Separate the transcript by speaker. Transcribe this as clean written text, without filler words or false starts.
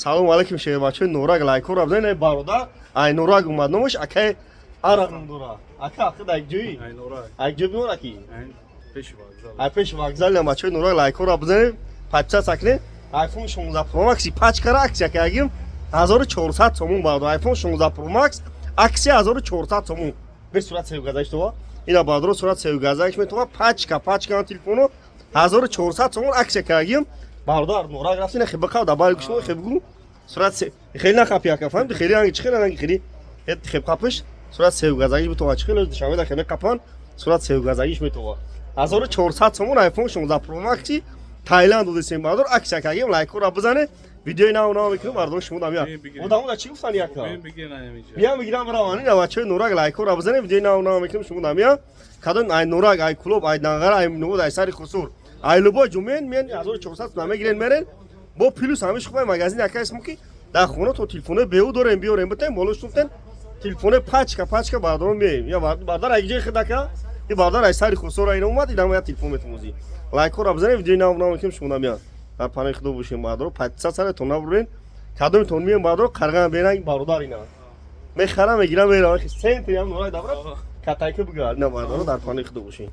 Speaker 1: Салому алейкум, шербачои Норак, лайкора бизанед. Бародар ай Норак омад, номаш акай Ара ном дора. Ака, ахи дар ҷои ай ҷо биёр, аки. Ай пеши вокзал. Бачаҳои Норак, лайкора бизанед, подписаться кунед. iPhone 16 Pro Max пачкара акция кардагим, 1400 сомон, бародар. iPhone 16 Pro Max акция 1400 сомон. Бе сурат севгазаш това ина, бародар, сурат севгазаш метова. Пачка, пачка телефоно 1400 сомон акция кардагим, бародар. Норак рафти, на хеб қав да бали гушмо, хеб гу сурат хеле нахапи, ака, фаҳмиди? Хеле ранги чи, хеле ранги, хеле хеб қапиш, сурат севгазагиш битова. Чи хеле Душанбе да хеле қапан, сурат севгазагиш метова. 1400 сомон iPhone 16 Pro Max Таиланд додесем, бародар, акция кардем. Лайкора бизане, видеои нав нав мекунем, бародар. Шумо дамия одамо да чӣ гуфтани, яка биям бигирам, раван. Ина, бачаҳои Норак, лайкора бизане, видеои нав нав мекунем. Шумо дамия кадом ай Норак, ай Кулоб, ай Данғара, ай Нуд, ай сари Хусур, ай любой ҷумъен миен, 1400 сомон мегирен, мерен. Бо плюс ҳамиш хубай магазин яка исмо ки дар хона то телефонои беу дорем, биёрем, битем боло шуфтен, телефонои пачка, пачка, бародарон, меем. Я бародар ай ҷои хидака и бародар ай сари Хусур ай омад, идам я телефон метумозӣ. Лайкора бизанем, видеои нав нав мекунем. Шумо намия дар паноҳи Худо бошем, бародаро. Подписаться то набурен, кадомитон мием, бародаро, қарған беранг, бародар, ина мехарам, мегирам, мерам центри ям Норак, дабра катайка бугар. Ина, бародаро, дар паноҳи Худо бошем.